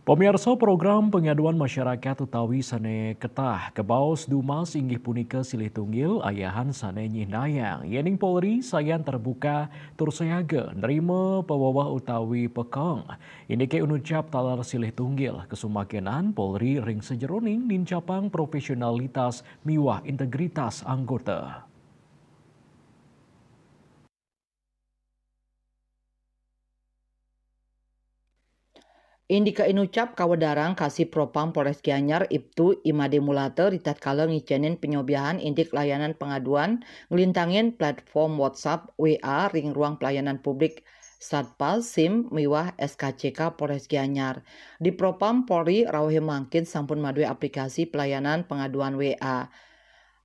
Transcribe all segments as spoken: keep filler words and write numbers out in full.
Pamiarsa, program pengaduan masyarakat utawi sane ketah kabaos dumas inggih punika silih tunggil ayahan sane nyindayang yening Polri sayan terbuka tur sayaga nrima paweweh utawi pekeng. Indike inucap taler silih tunggil kasumakenan Polri ring sajeroning nincapang profesionalitas miwah integritas anggota. Indike inucap kawedarang Kasih Propam Polres Gianyar Ibtu Imade Mulata ritatkala ngicenin panyobiahan indik layanan pangaduan nglintangin platform WhatsApp W A ring ruang pelayanan publik Satpal, SIM, miwah S K C K Polres Gianyar. Di Propam Polri rauh mangkin sampun maduwe aplikasi pelayanan pangaduan W A.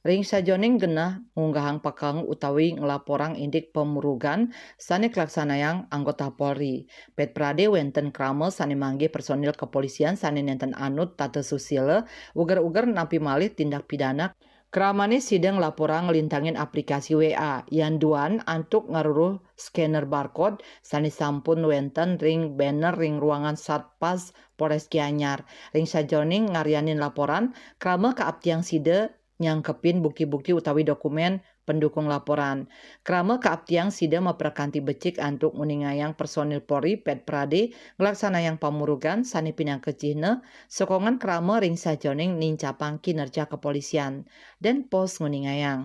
Ring sajeroning genah ngunggahang pekeng utawi nglaporang indik pamurugan sane kalaksanayang anggota Polri. Ped prade wenten krama sane manggih personil kepolisian sane nenten anut tata susila, uger-uger nampi malih tindak pidana. Kramane sida nglaporang nglintangin aplikasi W A, yan duan antuk ngaruruh scanner barcode sane sampun wenten ring banner ring ruangan Satpas Polres Gianyar. Ring sajeroning ngaryanin laporan, krama kaaptiang sida nyangkepin bukti-bukti utawi dokumen pendukung laporan. Krama kaaptiang sida maprekanti becik antuk nguningayang personil Polri Ped Prade nglaksanayang pamurugan sane pinaka cihna sokongan krama ring sajeroning nincapang kinerja kepolisian. Den Pos nguningayang.